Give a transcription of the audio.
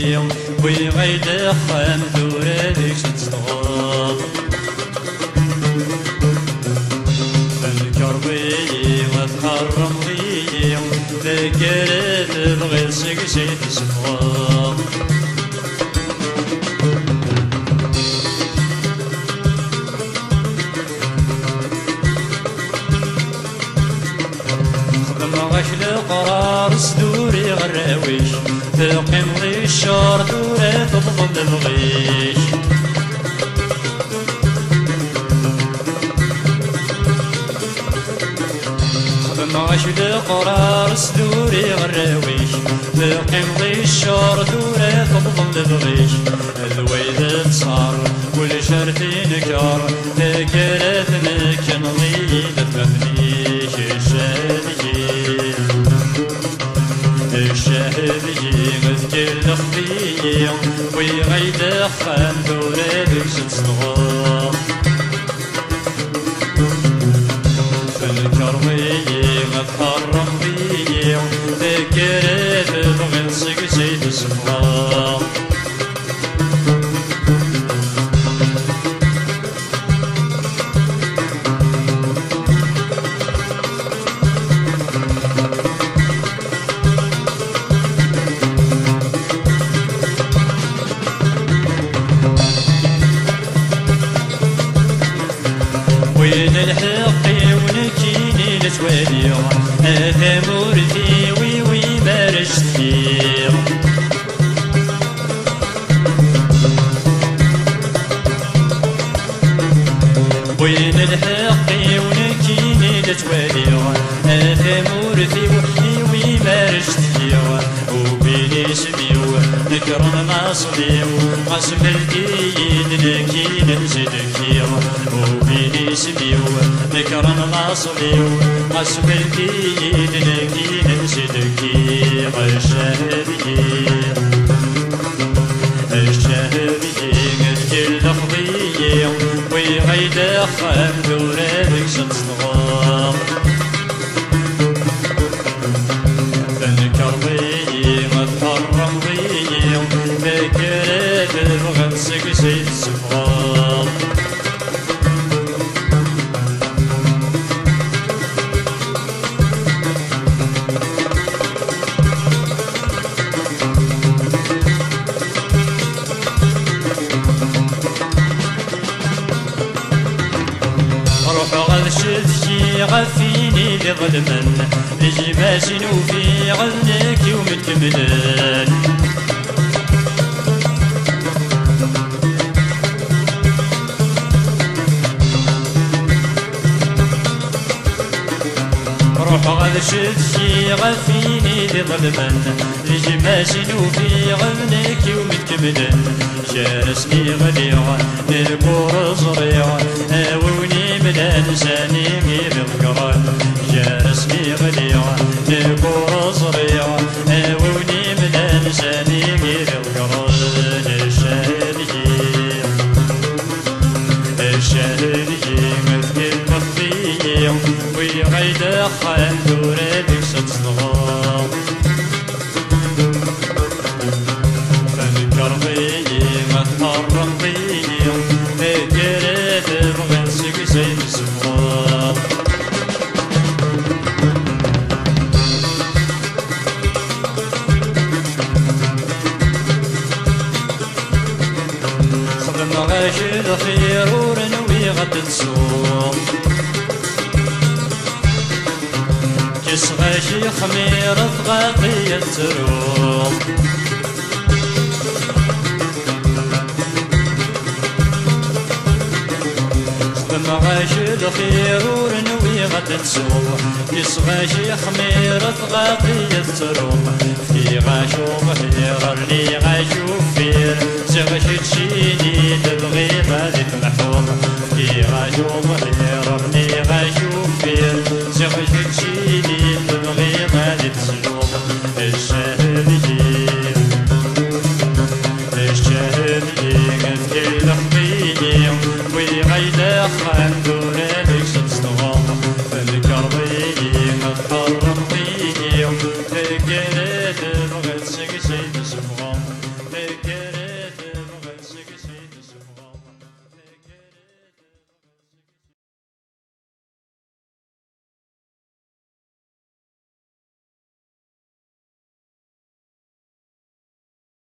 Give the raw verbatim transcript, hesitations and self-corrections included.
Wwiɣ-ak-d axxam, tura deg-s ad tzedɣeḍ. Tenkerḍ-iyi, tḥeṛṛmeḍ-iyi, taggara tebɣiḍ seg-s ad teffɣeḍ. Xedmeɣ-ak leqrar, sduriɣ arraw-ik, teqqimeḍ i ccer, tura tebḍeḍ lebɣi-k. Xedmeɣ-ak leqrar, sduriɣ arraw-ik, teqqimeḍ i ccer, tura tebḍeḍ lebɣi-k. D wayd ttṣar, ulac ar t-inker, taggara tmekneḍ-iyi-d atmaten-ik. Ccah deg-i, ccah deg-i, tkellex-iyi, wwiɣ-ak-d axxam, tura deg-s ad tzedɣeḍ. Tenkerḍ-iyi, tḥeṛṛmeḍ-iyi, taggara tebɣiḍ seg-s ad teffɣeḍ. Win lḥeqq-iw nekkini la ttwaliɣ, a tamurt-iw, i win ara cetkiɣ. Win lḥeqq-iw nekkini la ttwaliɣ, a tamurt-iw, i win ara cetkiɣ. Ubin isem-iw, nekren laṣel-iw, ɣas melk-iyi-d nekkini ad zedkiɣ. Ubin isem-iw, nekren laṣel-iw, ɣas melk-iyi-d nekkini ad zedkiɣ. Ccah deg-i, ccah deg-i, tkellex-iyi, wwiɣ-ak-d axxam, tura deg-s ad tzedɣeḍ. Tenkerḍ-iyi, tḥeṛṛmeḍ-iyi, taggara tebɣiḍ seg-s ad teffɣeḍ. Ruḥeɣ ad cetkiɣ ɣef win i d-iḍelmen, gma-s-inu ufiɣ d nekk i wumi d-kemmlen. Ruḥeɣ ad cetkiɣ ɣef win i d-iḍelmen, gma-s-inu ufiɣ d nekk i wumi d-kemmlen. Gar-asen i ɣliɣ, nekk ur ẓriɣ, a win imlan sani i d-iḍeggren. Gar-asen i ɣliɣ, nekk ur ẓriɣ, a win imlan sani i d-iḍeggren. Ccah deg-i, ccah deg-i, tkellex-iyi, wwiɣ-ak-d axxam, tura deg-s ad tzedɣeḍ. Tenkerḍ-iyi, tḥeṛṛmeḍ-iyi, taggara tebɣiḍ seg-s ad teffɣeḍ. Xedmeɣ-ak lxir, ur nwiɣ ad d-tsuɣ. Kkseɣ-ak ixmir, tɣaṭi ad ttruɣ. Xedmeɣ-ak lxir, ur nwiɣ ad d-tsuɣ. Kkseɣ-ak ixmir, tɣaṭi ad ttruɣ. Fkiɣ-ak uḍhir, rniɣ-ak uffir. Ziɣ keččini tebɣiḍ ad ifleḥuḍ. Fkiɣ-ak uḍhir,